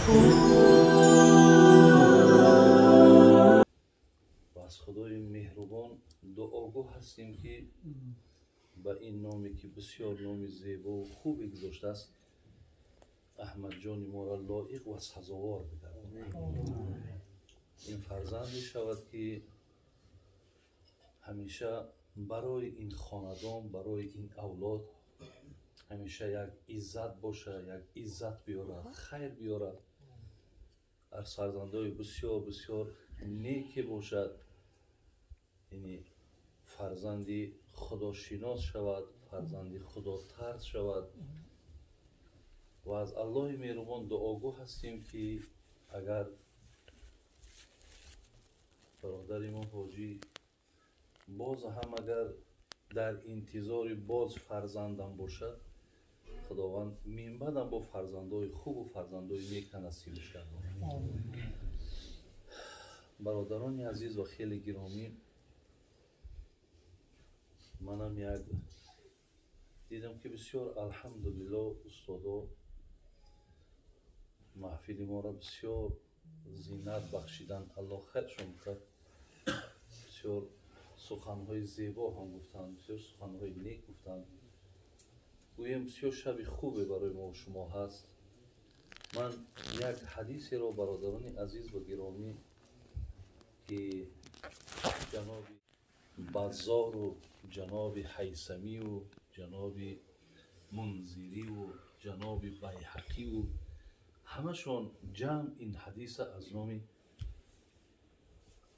Ва аз Худои меҳрубон дуогӯ ҳастем, ки ба ин номе ки бисёр номи зебову хубе гузоштааст, Аҳмадҷони моро лоиқ ва сазовор бигардонад. Ин фарзанде шавад, ки ҳамеша барои ин хонадон, барои ин авлод ҳамеша як иззат бошад, як иззат биёрад, хайр биёрад. Аз фарзандои бисёр бисёр неке бошад, яъне фарзанди худошинос шавад, фарзанди худотарс шавад. Ва аз Аллоҳи меҳрубон дуогӯ ҳастем, ки агар бародари мо ҳоҷӣ боз ҳам агар дар интизори боз фарзандам бошад, Худованд минбаъдам бо фарзандои хубу фарзандои нека насибш гардонад. Бародарони азиз ва хеле гиромӣ, манам як дидам, ки бисёр, алҳамдулилло, устодо маҳфили моро бисёр зинат бахшиданд. Аллоҳ хайршон бикард. Бисёр суханҳои зебо ҳам гуфтанд, бисёр суханҳои нек гуфтанд. Гӯем, бисёр шаби хубе барои мо шумо ҳаст. Ман як ҳадисеро, бародарони азиз ва гиромӣ, ки ҷаноби Баззору ҷаноби Ҳайсамию ҷаноби Мунзириву ҷаноби Байҳақиву ҳамашон ҷамъ ин ҳадиса аз номи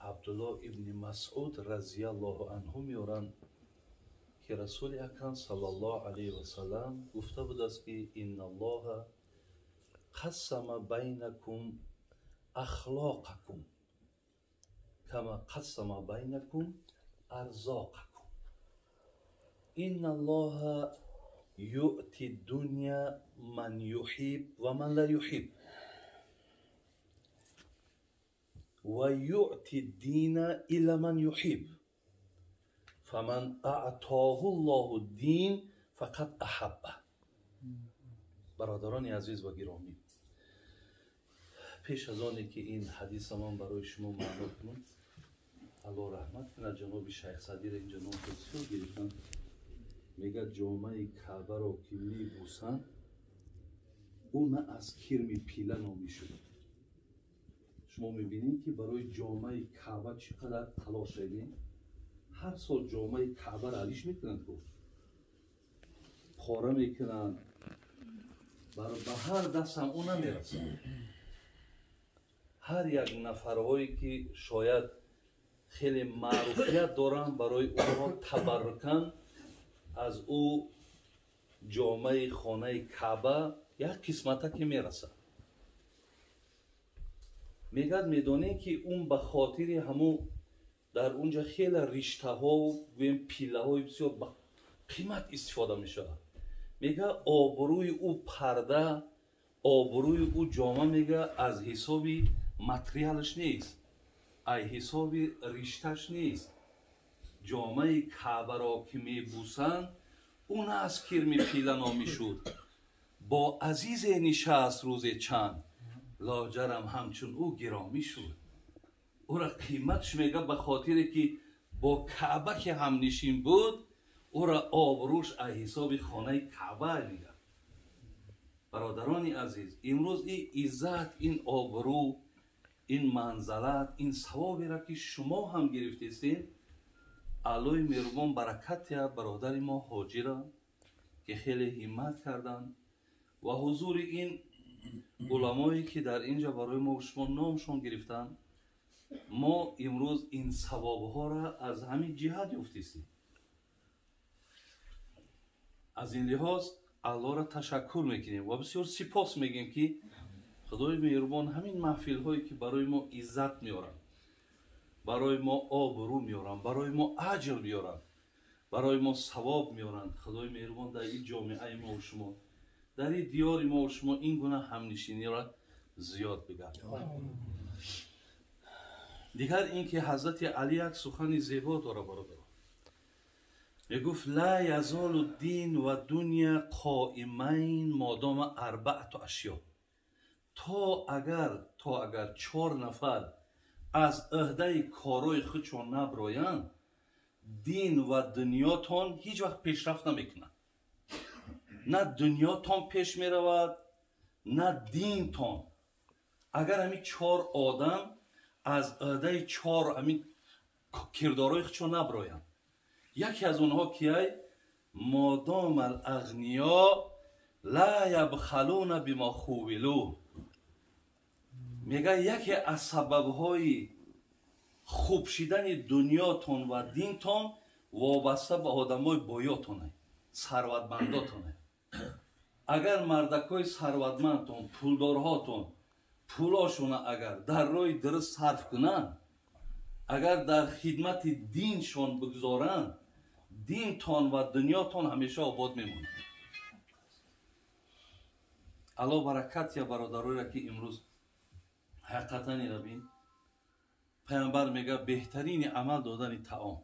Абдулло ибни Масъуд разияллоҳу анҳу меоранд, ки Расули Акрам саллаллоҳу алайҳи васалам гуфта будааст, ки инналлоҳа қассама байнакум ахлоқакум кама қассама байнакум арзоқакум, инналлоҳа юъти дуня ман юҳиб ва ман ла юҳиб ва юъти дина илла ман юҳиб, фаман аътоҳу ллоҳу дин фақад аҳабба. Бародарони азиз ва гиромӣ, пеш аз оне ки ин ҳадиса ман барои шумо маъно кунам, Аллоҳ раҳмат кунад ҷаноби Шайх Садира, инҷа ном бисёр гирифтанд, мегӯяд: ҷомаи Каъбаро ки мебусанд, ӯ на аз кирми пила номӣ шуд. Шумо мебинед, ки барои ҷомаи Каъба чӣ қадар талош шудем. Ҳар сол ҷомаи Каъбаро алиш мекунанд, ку пора мекунанд, ба ҳар дастам ӯ намерасад. Ҳар як нафарҳое ки шояд хеле маъруфият доранд, барои онҳо табаррукан аз ӯ ҷомаи хонаи Каъба як қисмата ки мерасад. Мегӯяд, медонем, ки он ба хотири ҳамун дар унҷа хеле риштаҳову гӯем пиллаҳои бисёр ба қимат истифода мешавад. Мегӯяд, обрӯи ӯ парда, обрӯи ӯ ҷома, мегӯяд, аз ҳисоби материалаш нест, аз ҳисоби ришташ нест. Ҷомаи Каъбаро ки мебусанд, ӯ на аз кирми пила номӣ шуд. Бо азизе нишаст рӯзе чанд, лоҷарам ҳамчун ӯ гиромӣ шуд. Ӯра қиматш, мега, ба хотире ки бо Каъба ки ҳамнишин буд, ӯра обрӯш аз ҳисоби хонаи Каъба, мега. Бародарони азиз, имрӯз ин иззат, ин обрӯ, ин манзалат, ин савоберо ки шумо ҳам гирифтестед, Аллоҳи меҳрубон баракат диҳад бародари мо ҳоҷира, ки хеле ҳиммат карданд, ва ҳузури ин уламое ки дар инҷа барои мо шумо номшон гирифтанд. Мо имрӯз ин савобҳоро аз ҳамин ҷиҳат ёфтистем. Аз ин лиҳоз Аллоҳро ташаккур мекунем ва бисёр сипос мегӯем, ки Худои меҳрубон ҳамин маҳфилҳое ки барои мо иззат меоранд, барои мо обрӯ меоранд, барои мо аҷр меоранд, барои мо савоб меоранд, Худои меҳрубон дар ин ҷомеаи мо шумо, дар ин диёри мо шумо ин гуна ҳамнишиниро зиёд бигардонад. Дигар ин ки Ҳазрати Алӣ як сухани зебо дора, бародарон. Мегуфт: ла язолу дин ва дуня қоимайн модома арбаату ашё. То агар 4 нафар аз ӯҳдаи корҳои худшон наброянд, дин ва дунётон ҳеҷ вақт пешрафт намекунад. На дунётон пеш меравад, на динтон. Агар ҳамин 4 одам аз ӯҳдаи 4 ҳамин кирдорҳои худшон наброянд, яке аз онҳо кияй? Модом алағниё ла ябхалуна бима хувилу. Мега яке аз сабабҳои хуб шидани дунётон ва динтон вобаста ба одамои боётоне, сарватмандотоне. Агар мардакҳои сарватмандтон, пулдорҳотон пулошона агар дар роҳи дуруст сарф кунанд, агар дар хидмати диншон бигзоранд, динтон ва дунётон ҳамеша обод мемонад. Аллоҳ баракат я бародароеро ки имрӯз ҳақиқатан ира бин. Паямбар мега беҳтарини амал додани таом.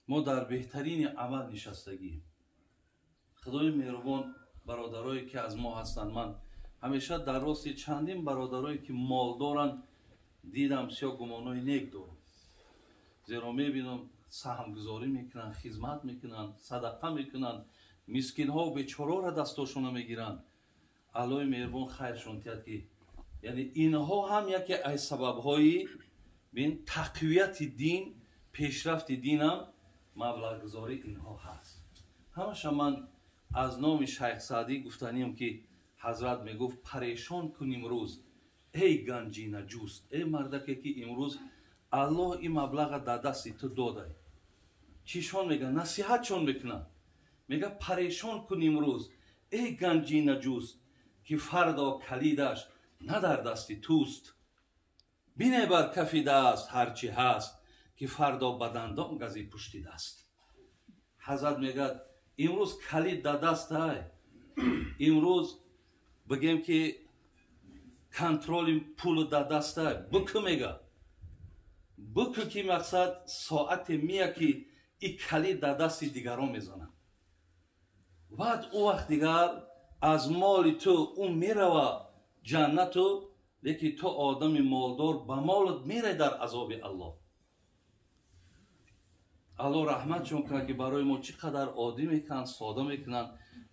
Мо дар беҳтарини амал нишастагием. Худои меҳрубон бародарое ки аз мо ҳастанд, ман ҳамеша дар рости чандин бародарое ки мол доранд дидам, бисёр гумонҳои нек дорам, зеро мебинам саҳмгузорӣ мекунанд, хизмат мекунанд, садақа мекунанд, мискинҳо бечораро дастошона мегиранд. Аллоҳи меҳрубон хайршон диҳад ки яъне инҳо ҳам яке аз сабабҳои бин тақвияти дин, пешрафти динам маблағгузории инҳо ҳаст. Ҳамаша ман аз номи Шайх Саъдӣ гуфтаниям ки ҳазрат мегуфт парешон кун имрӯз эй ганҷина ҷуст, эй мардаке ки имрӯз Аллоҳ ин маблаға дар дасти ту додай. Чишон мега? Насиҳатшон мекунад. Мега парешон кун имрӯз эй ганҷина ҷуст, ки фардо калидаш на дар дасти туст. Бине бар кафи даст ҳарчи ҳаст, ки фардо ба дандон гази пушти даст. Ҳазрат мегӯяд имрӯз калид дар дастай, имрӯз бигем ки контроли пул дар дастай, бикӯ мега, бикӯ ки мақсад соате мия ки и калид дар дасти дигарон мезанад. Баъд ӯ вақт дигар аз моли ту ӯ мерава ҷаннату, лекин ту одами молдор ба молат мерай дар азоби Аллоҳ. Аллоҳ раҳматшон кунад ки барои мо чӣ қадар оддӣ мекунанд, сода мекунанд,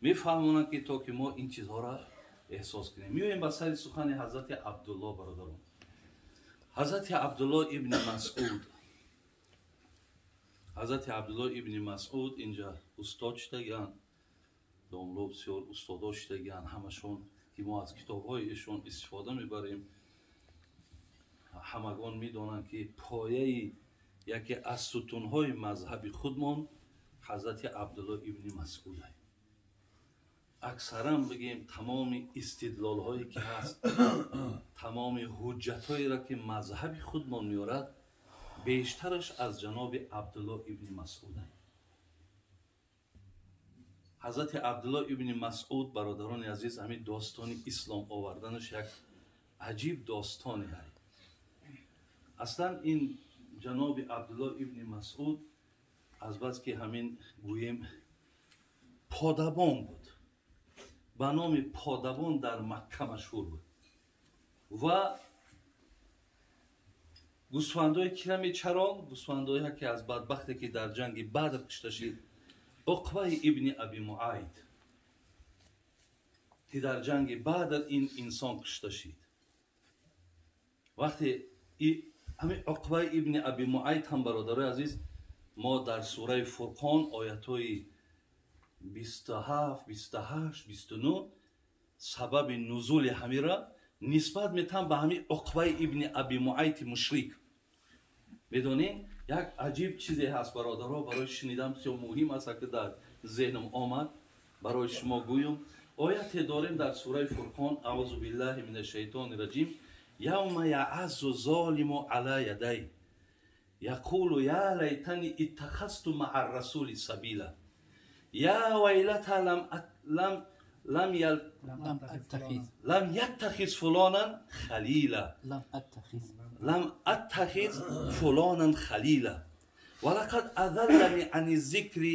мефаҳмонанд ки то ки мо ин чизҳоро эҳсос кунем. Меоем ба сари сухани ҳазрати Абдуллоҳ, бародарон. Ҳазрати Абдуллоҳ ибни Масъуд, ҳазрати Абдуллоҳ ибни Масъуд инҷа устод шудагианд, домло бисёр устодо шудагианд, ҳамашон ки мо аз китобҳои эшон истифода мебарем. Ҳамагон медонанд ки пояи яке аз сутунҳои мазҳаби худмон ҳазрати Абдуллоҳ ибни Масъуд. Аксаран бигем тамоми истидлолҳое ки ҳаст, тамоми ҳуҷҷатҳоеро ки мазҳаби худмон меорад, бештараш аз ҷаноби Абдуллоҳ ибни Масъуд. Ҳазрати Абдуллоҳ ибни Масъуд, бародарони азиз, ҳамин достони ислом оварданаш як аҷиб достоне ҳаст. Аслан ин ҷаноби Абдуллоҳ ибни Масъуд азбаски ҳамин гӯем подабон буд, ба номи подабон дар Макка машҳур буд ва гӯсфандое ки намечаронд, гӯсфандое яке аз бадбахте ки дар ҷанги Бадр кушта шид, Уқбаи ибни Аби Муайд, ки дар ҷанги Бадр ин инсон кушта шид. Вақте ҳамин Уқбаи ибни Аби Муайд ҳам, бародарои азиз, мо дар сураи Фурқон оятҳои 27, 28, 29 сабаби нузули ҳамира нисбат метаҳам ба ҳамин Уқбаи ибни Аби Муайти мушрик. Медонед, як аҷиб чизе ҳаст, бародаро, барои шунидан бисёр муҳим аст, ки дар зеҳнам омад барои шумо гӯям. Ояте дорем дар сураи Фурқон: аъузу биллаҳи мина шайтони раҷим, явма яъаззу золиму ала ядай яқулу я лайтани иттахазту маа расули сабила я вайлата лам яттахиз фулонан халила лам аттахиз фулонан халила ва лақад азаллани ани зикри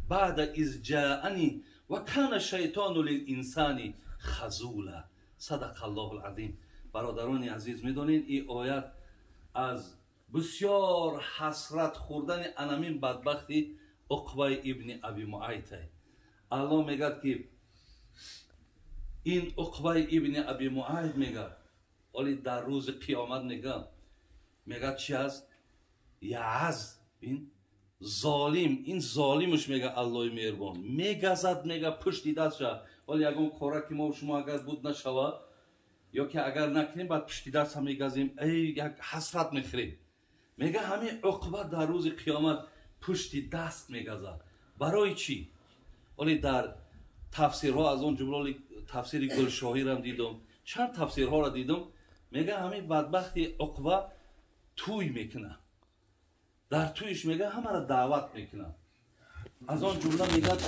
баъда из ҷаани ва кана шайтону лилинсани хазула. Садақаллоҳул азим. Бародарони азиз, медонед, ин оят аз бисёр ҳасрат хӯрдани анамин бадбахти Уқбаи ибни Аби Муайтай. Аллоҳ мегӯяд, ки ин Уқбаи ибни Аби Муайт мегӯяд, оли дар рӯзи қиёмат мегӯяд, чи аст? Яаз ин золим, ин золимуш, мега Аллоҳи меҳрубон, мегазад, мега, пушти дастша. Ҳоли ягон кора ки мо шумо агар буд нашава ё ки агар накунем, баъд пушти даста мегазем, эй, як ҳасрат мехӯрем. Мега, ҳамин Уқба дар рӯзи қиёмат пушти даст мегазад. Барои чӣ? Оли дар тафсирҳо, аз он ҷумла тафсири Гулшоҳирам дидум, чанд тафсирҳоро дидум. Мега, ҳамин бадбахти Уқба тӯй мекунад. Дар тӯйш, мега, ҳамаро даъват мекунад, аз он ҷумла мегӯяд